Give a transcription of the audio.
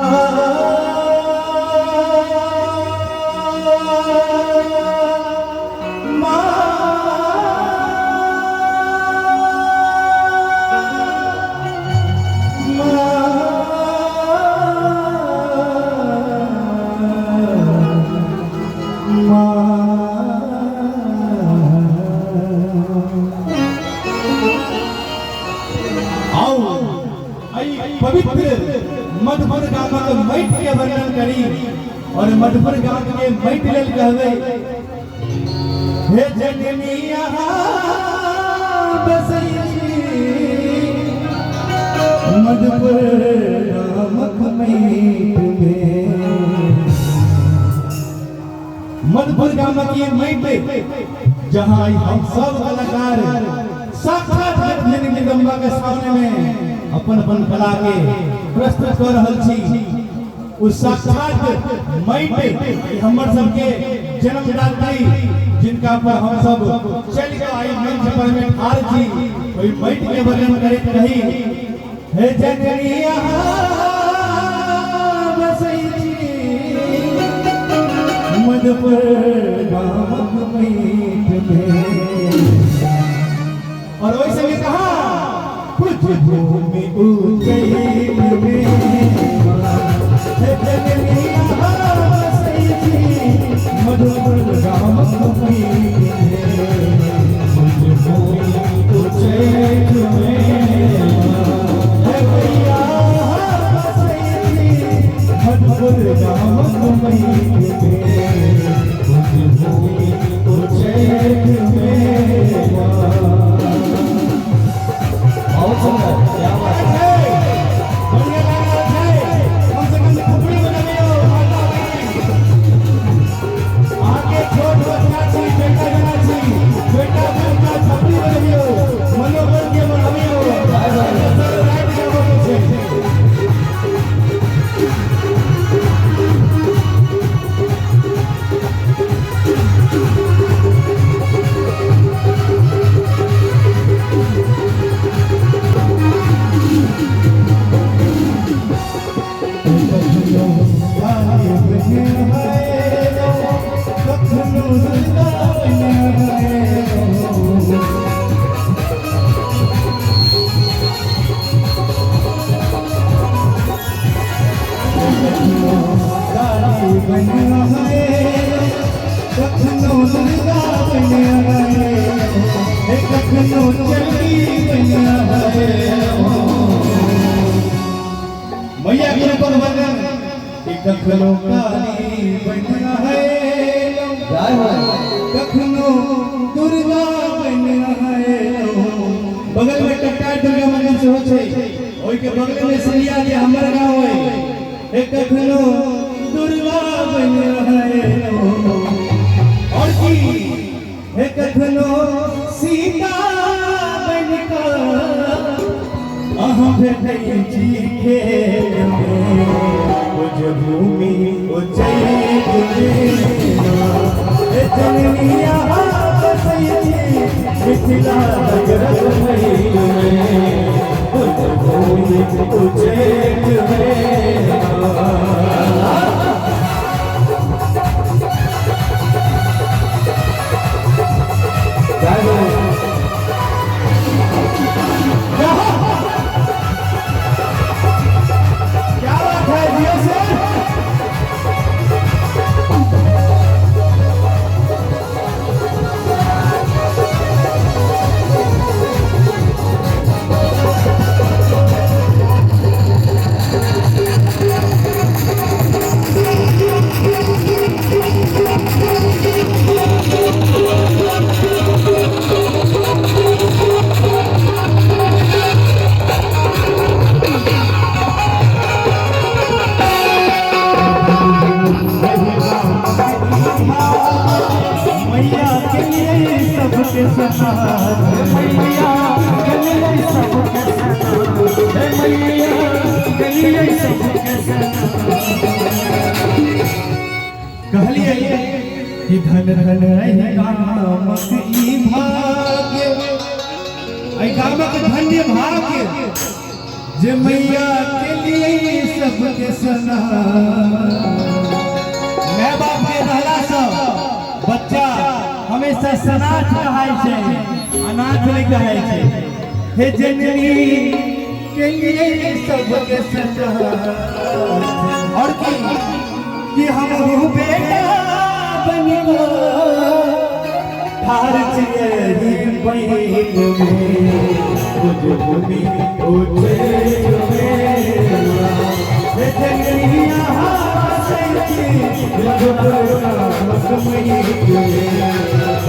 आउ एहि पवित्र मधुपुर गामक माटि के वर्णन करी और मधुपुर गाम के माटि लेल कहबै हे जननी अहाँ बसै छी मधुपुर गामक माटि में। मधुपुर गामक ये माटि जहाँ हम सब कलाकार साक्षात मैथिली जगदम्बा के सामने में अपन अपन कला के प्रस्तुत कर रहल छी। उ साक्षात माटि हमर सबके जन्मदात्री जिनका पर हम सब चल के आई मंच पर में ठाड़ छी, ओहि माटि के वर्णन करैत रही हे जननी बसै छी मधुपुर गामक माटि में। और ओहि संगे कहा कुछ भूमि उच्चैठ में हे जननी बसै छी मधुपुर गामक माटि में। कुछ भूमि उच्चैठ में हे भैया बसै छी मधुपुर गामक माटि में। कुछ भूमि उच्चैठ में। बहुत सुंदर, क्या बात है। बढ़िया लग रहल छै। कम से कम थपड़ी बजबियौ माता बहिन। अहाँके छोट बच्चा छी, बेटा जेना छी, बेटा बेटा थपड़ी बजबियौ, मनोबल के बढ़ाबियौ। सर राति गाबऽ के छै। कखनो काली बन आएलो, कखनो दुर्गा बन आएलो। कखनो काली बन आएलो, कखनो दुर्गा बन आएलो, हे कखनो चंडी बन आएलो। मैया के रूपक वर्णन कि कखनो काली बन आएलो, जय हो। कखनो दुर्गा बन आएलो। बगल में टट्टा दुर्गा मंदिर सेहो छै, ओहि के बगल में सिरिया जे हमर गाँव है। हे कखनो दुर्गा बन आएलो और की हे कखनो सीता बन कऽ अहाँ भेटै छी खेल में। पूज भूमि उच्चैठ में हे जननी अहाँ बसै छी मिथिला नगरक माटि में। पूज भूमि उच्चैठ में। जय हो। क्या बात है जियो सर। मैया के लिए सबके सहारा, मैया के लिए सबके सना, हे मैया के लिए सबके सना। कहलिए कि धन धन एहि गामक ई भाग्य, एहि गामक धन्य भाग्य जे मैया के लिए सबके सना। माय बाप के रहला से बच्चा हमेशा सनाथ कहाय छै, अनाथ नहीं कहाय छै। हे जननी के लिए सबके सना। और की कि हम बेटा बनबो ठार छियै बहिन में, बुझबी उठे हे जननी अहाँ बसै छी मधुपुर गामक महिन में।